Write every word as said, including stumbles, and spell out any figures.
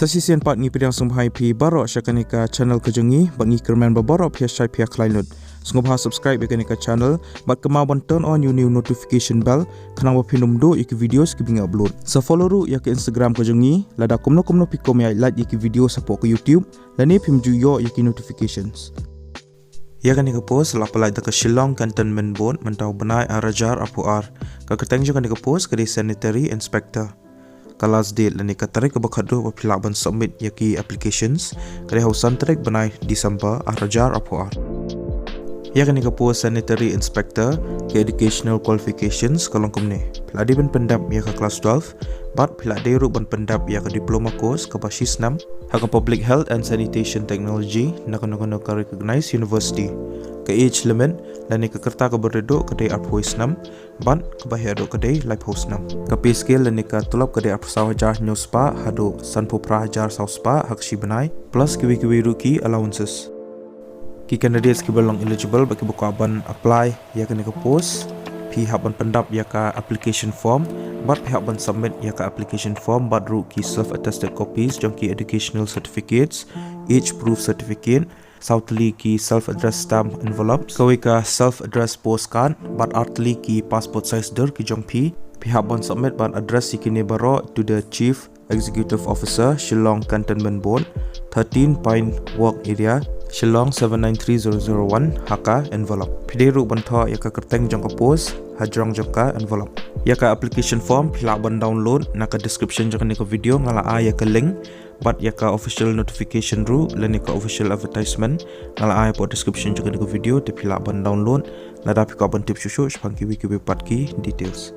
Sa shisien pat ngi pdiang sngewbha ïa phi baroh sha kane ka channel ka jong ngi, bad ngi kyrmen ba baroh phi ïa shai phi ïa khlaiñ lut. Sngewbha subscribe ïa kane ka channel, bad kynmaw ban turn on ïa u new notification bell, khnang ba phin ym duh ïa ki videos kiba ngi upload. Sa follow ruh ïa ka Instagram ka jong ngi, lada kumno kumno phi kwah ban ïa like ïa ki videos hapoh ka YouTube, lane phim ju ïoh ïa ki notifications. Ïa kane ka post la pynlait da ka Shillong Cantonment Board mynta u bnai ar hajar arphew ar. Ka kyrteng jong kane ka post ka dei Sanitary Inspector. Ka last date lane ka tarik kaba khatduh ba phi lah ban submit ïa ki applications ka dei ha u san tarik bnai December ar hajar arphew ar. Ïa kane ka post Sanitary Inspector, ki educational qualifications ka long kumne: phi la dei ban pyndep ïa ka class twelve, bad phi la dei ruh ban pyndep ïa ka diploma course kaba shi snem ha ka Public Health and Sanitation Technology na kano kano ka recognized university. Ka age limit lane ka rta kaba rit duh ka dei arphew snem, bad kaba heh duh ka dei laiphew snem. Ka pay scale lane ka tulop ka dei arphew saw hajar hynñiew spah haduh sanphew phra hajar saw spah ha ka shi bnai, plus kiwei kiwei ruh ki allowances. Ki candidates kiba long eligible bad kiba kwah ban apply ïa kane ka post, phi hap ban pyndep ïa ka application form, bad phi hap ban submit ïa ka application form bad ruh ki self attested copies jong ki educational certificates, age proof certificate, saw tylli ki self address stamp envelope, kawei ka self address postcard, bad ar tylli ki passport size dur ki jong phi. Phi hap ban submit bad address ïa kine baroh to the Chief Executive Officer, Shillong Cantonment Board, thirteen Pine Walk Area, Shillong seven nine three zero zero one ha ka envelope. Phi dei ruh ban thoh ïa ka kyrteng jong ka post hajrong jong ka envelope. Ïa ka application form phi lah ban download na ka description jong kane ka video, nga la ai ïa ka link, bad ïa ka official notification ruh lane ka official advertisement nga la ai hapoh description jong kane ka video, te phi lah ban download lada phi kwah ban tip shuh shuh shaphang kiwei kiwei pat ki details.